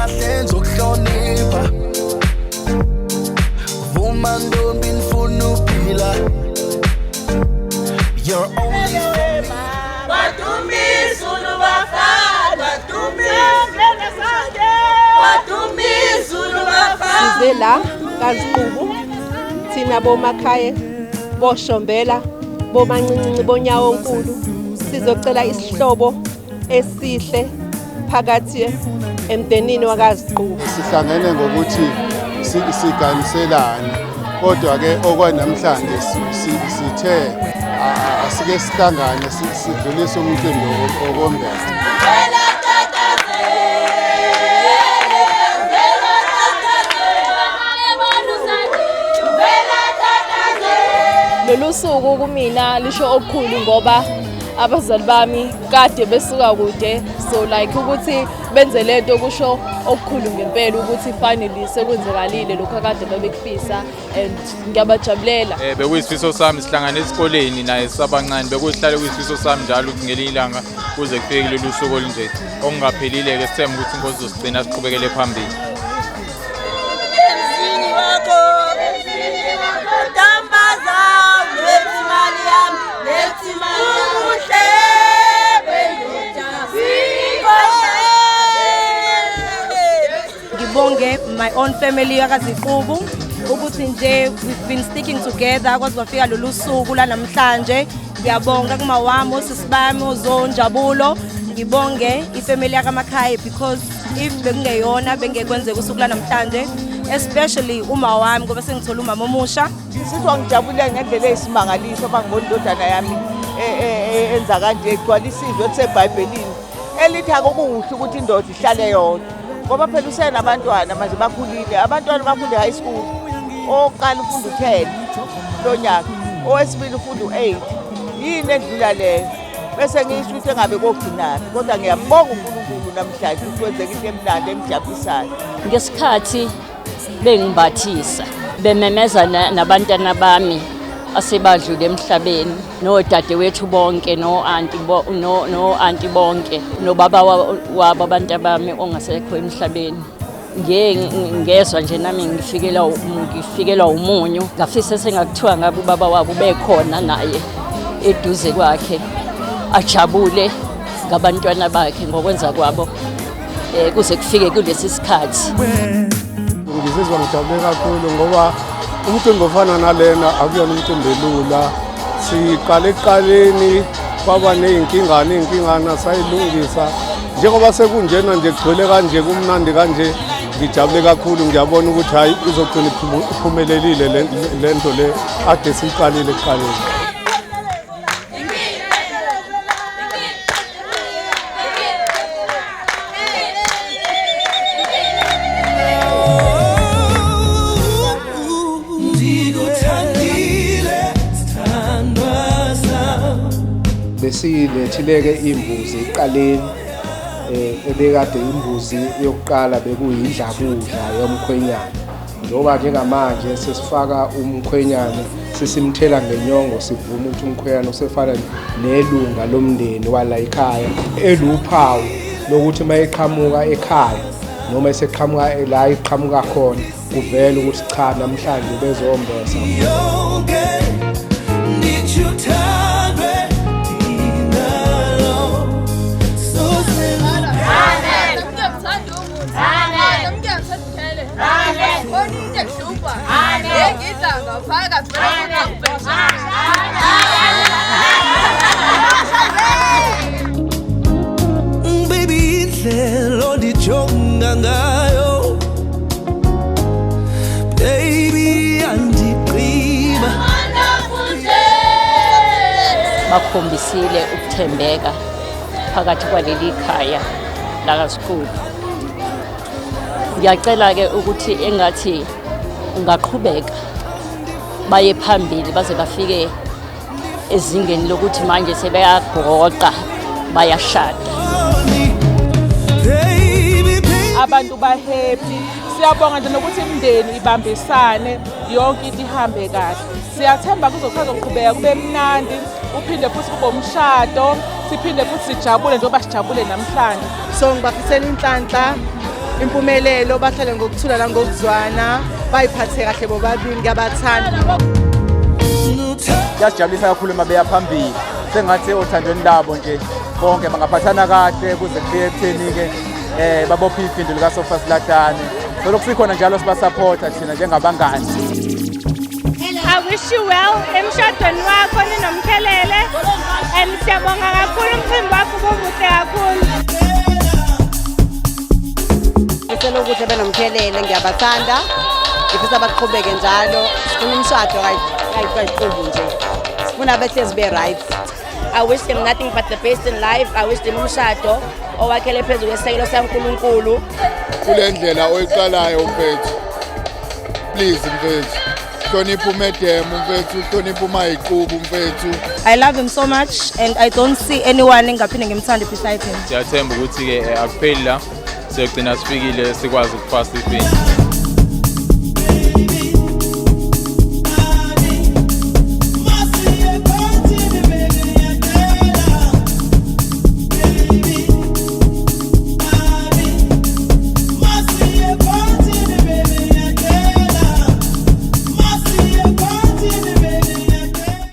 kahle ngizokuhlonipha. Vuma ntombi ngifuna uphila. You're only for me. Size la kaZiqubu thina boMakhaye, boShombela, boMancinci, boNyawonkulu, sizocela isihlobo esihle phakathi emndenini wakaZiqubu. Sihlangene ngokuthi siganiselane, kodwa-ke okwanamhlanje sithe asike sihlangane sidlulise umcimbi okombethe. Lolu suku kumina lisho okukhulu ngoba abazali bami kade besuka kude, so like ukuthi benze lento kusho okukhulu ngempela ukuthi finally sekwenzekalile lokhu akade babekufisa and ngiyabajabulela. Bekuyisifiso sami sihlangane esikoleni naye sisabancane, bekuhlale kuyisifiso sami njalo ukuthi ngelinye ilanga kuze kufike kulolu suku olunje okungaphelile-ke, sithembe ukuthi inkosi izosigcina siqhubekele phambili. Ngibonge my own family yakaZiqubu ukuthi nje we've been sticking together kwaze kwafika lolu suku lanamhlanje. Ngiyabonga kuma wami, osisi bami, oZonjabulo. Ngibonge ifamily yakaMakhaye because if bekungeyona bengekwenzeka usuku lanamhlanje, especially uma wami ngoba sengithola umama omusha. Sizwa ngijabule ngendlela eyisimangaliso uma ngibona indodana yami enza kanje, egcwala isizwe esebhayibhelini elithi akukuhle ukuthi indoda ihlale yodwa, ngoba phela usenabantwana manje bakhulile, abantwana bafunde high school, owokuqala ufunda u-10 lo nyaka, owesibili ufunda u-8. Yini edlula leyo? Bese ngisho ukuthi engabe kogcinaphi, kodwa ngiyambonga uNkulunkulu namhlanje ukuthi kwenzeka into emnandi engijabulisayo. Ngesikhathi bengimbathisa bememeza nabantwana bami asebadlule emhlabeni, nodadewethu bonke, no-anti no-anti bonke, nobaba wabo abantu abami ongasekho emhlabeni. Ngiye ngezwa nje nami ngifikelwa umunyu, ngafisa sengakuthiwa ngabe ubaba wabo ubekhona naye eduze kwakhe, ajabule ngabantwana bakhe ngokwenza kwabo kuze kufike kulesi sikhathi. Ngizizwa ngijabule kakhulu ngoba umcimbi ofana nalena akuyona umcimbi elula. Siqale ekuqaleni kwaba ney'nkingana, iy'nkingana sayilungisa. Njengoba sekunjena nje kugcwele kanje kumnandi kanje, ngijabule kakhulu, ngiyabona ukuthi hhayi izogcina iphumelelile le nto le ade siyiqalile ekuqaleni. Besilethileke imbuzi ekuqaleni, ebekade imbuzi yokuqala bekuyindlabudla yomkhwenyana. Njengoba njengamanje sesifaka umkhwenyana, sisimthela ngenyongo, sivuma ukuthi umkhwenyana usefana nelunga lomndeni wala ekhaya, eluphawu lokuthi uma eqhamuka ekhaya noma eseqhamuka la eqhamuka khona, kuvele ukuthi cha namhlanje bezombesa. Baby, indlela ondijonga ngayo, baby, andigqiba. Bakhombisile ukuthembeka phakathi kwaleli khaya lakaZiqubu. Ngiyacela-ke ukuthi engathi ungaqhubeka baye phambili baze bafike ezingeni lokuthi manje sebeyagoqa bayashada. Abantu ba-happy, siyabonga nje nokuthi imindeni ibambisane yonke into ihambe kahle. Siyathemba kuzoqhubeka kube mnandi, uphinde futhi kube umshado, siphinde futhi sijabule njengoba sijabule namhlanje. So ngibafisela inhlanhla Impumelelo, bahlale ngokuthula nangokuzwana, bayiphathe kahle bobabili, ngiyabathanda. Kuyasijabulisa kakhulu uma beya phambili, sengathi othandweni labo nje bonke bangaphathana kahle kuze kufike ekutheni-ke babophe ifindo likasofa silahlane. Solokhu sikhona njalo sibasapotha thina njengabangani. I wish you well emshadweni wakho ninomkhelele and siyabonga kakhulu, umcimbi wakho ububuhle kakhulu. Ngifisela ukuthi benomkhelele, ngiyabathanda. Ngifisa baqhubeke njalo. Sifuna umshado kayiqhubu nje. Sifuna behlezi be-right. I wish them nothing but the best in life. I wish them umshado owakhele phezu kwesisekelo saNkulunkulu. Kule ndlela oyiqalayo mfethu, please mfethu, hlonipha u-madam mfethu, hlonipha umayiqubu mfethu. I love him so much and I don't see anyone engaphinde ngimthande beside him. Siyathemba ukuthi-ke akupheli la, siyogcina sifikile sikwazi ukufasa ifindo.